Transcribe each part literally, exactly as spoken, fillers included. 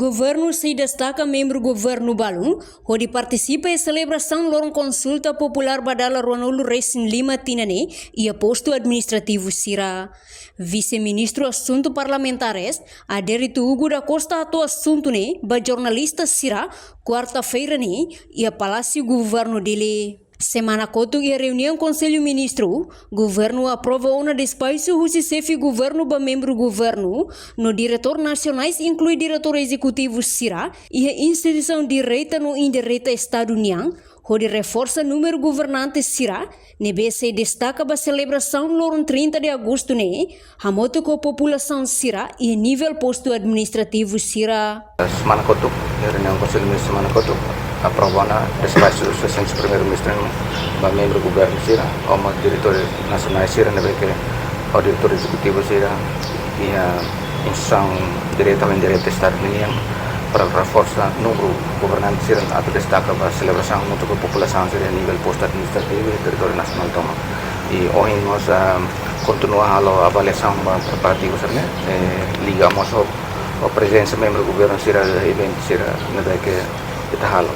Governu sei destaka membru governu balun hodi partisipa iha selebrasaun loron konsulta populár ba dala ruanulu resin lima tinan ne'e iha postu administrativu sira. Vise-Ministru Asuntu Parlamentares, Adérito Hugo da Costa, hato'o asuntu ne'e ba jornalista sira kuarta-feira ne'e iha Palásiu Governu Dili. Semana kotuk iha reuniaun Konsellu Ministru, governu aprova ona despaxu husi xefe governu ba membru governu no diretór nasionais, inklui diretór ezekutivu sira iha instituisaun direta no indireta Estadu nian, hodi reforsa númeru governante sira ne'ebé sei destaka ba selebrasaun loron trinta de agostu ne'e, hamutuk ho populasaun sira iha nivel postu administrativu sira. Semana kotuk, iha reuniaun Konsellu Ministru semana kotuk, aprova ona despaxu Exelénsia Primeiru-Ministru ba membru governu sira, ho mós diretór nasionais sira ne'ebé ke, ho diretór ezekutivu sira iha instituisaun direta ou indireta Estadu nian, para reforsa númeru governante sira atu destaka ba selebrasaun hamutuk ho populasaun sira nivel postu administrativu iha territóriu nasionál tomak. I ohin mós, ah, kontinua halo avaliasaun ba preparativu sira-ne'e, eh, liga mós ho, ho prezensa membru governu sira, eventu sira ne'ebé ke ita halo.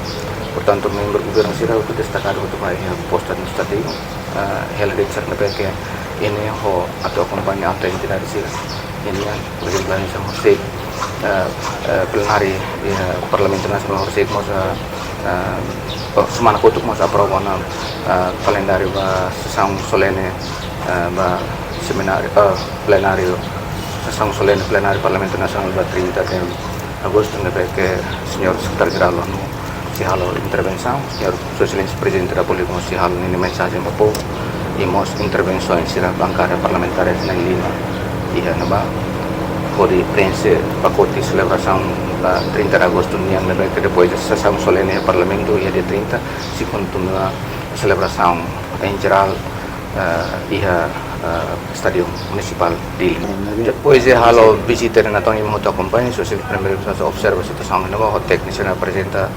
Portantu, membru governu sira hotu destakadu hotu ba iha postu administrativu, eh, hela de'it sira ne'ebé ke ita ho atu akompaña atu entidade sira. Ita, por ezemplu, ita horisehik, eh, eh, plenáriu, eh, Parlamentu Nasionál horisehik mós, eh, eh, semana kotuk mós aprova ona, eh, kalendáriu ba sesaun solene, eh, ba semináriu, eh, plenáriu, sesaun solene plenáriu Parlamentu Nasionál ba trinta de agostu ne'ebé ke Señór Sekretáriu Jerál ONU sei halo intervensaun, Señór Sua Exelénsia Prezidente da Repúblika mós sei halo ninia mensajen ba povu, i mós intervensoin sira bankária parlamentares na'in lima iha ne'ebá, hodi prenxe pakote selebrasaun ba trinta de agostu nian ne'ebé ke depois de sesaun solene iha Parlamentu iha dia trinta, sei kontinua selebrasaun em geral, eh, iha, eh, Estádiu Munisipál Dili. Depois de halo vizita ne'e, entaun ita hotu akompaña, sira sei primeiru observa situasaun ne'ebá, ho tékniku sira aprezenta,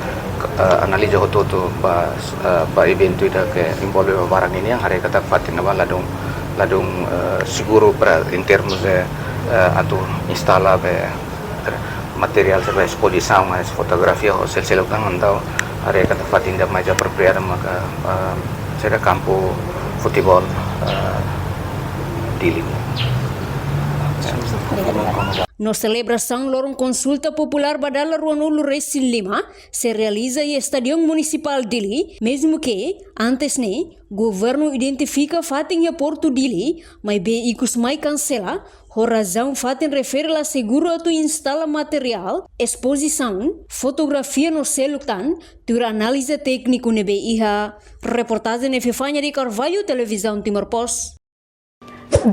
eh, analiza hotu-hotu ba, eh, ba eventu ida ke envolve ba barak ninian, haree katak fatin ne'ebá ladún, ladún, eh, seguru para, em termos de, eh, atu instala be materiál sira ba espozisaun, hanesan fotografia ho seluk-seluk tan, entaun haree katak fatin ida mais apropriadu maka, ah, sira kampu futeból, ah, Dili. No selebrasaun loron konsulta populár ba dala ruanulu resin lima sei realiza iha Estádiu Munisipál Dili, mezmu ke antes ne'e governu identifika fatin iha Portu Dili, maibé ikus mai kansela, ho razaun fatin refere la seguru atu instala materiál, espozisaun, fotografia no seluk tan, tuir análize tékniku ne'ebé iha. Reportajen Epifania de Carvalho, Televizaun Timor Post.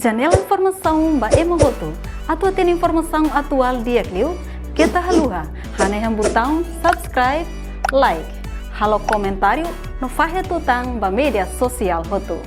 Janela informasaun ba ema hotu. Atu hatene informasaun atuál di'ak liu, keta haluha hanehan butaun subscribe, like, halo komentáriu no fahe tutan ba média sosiál hotu.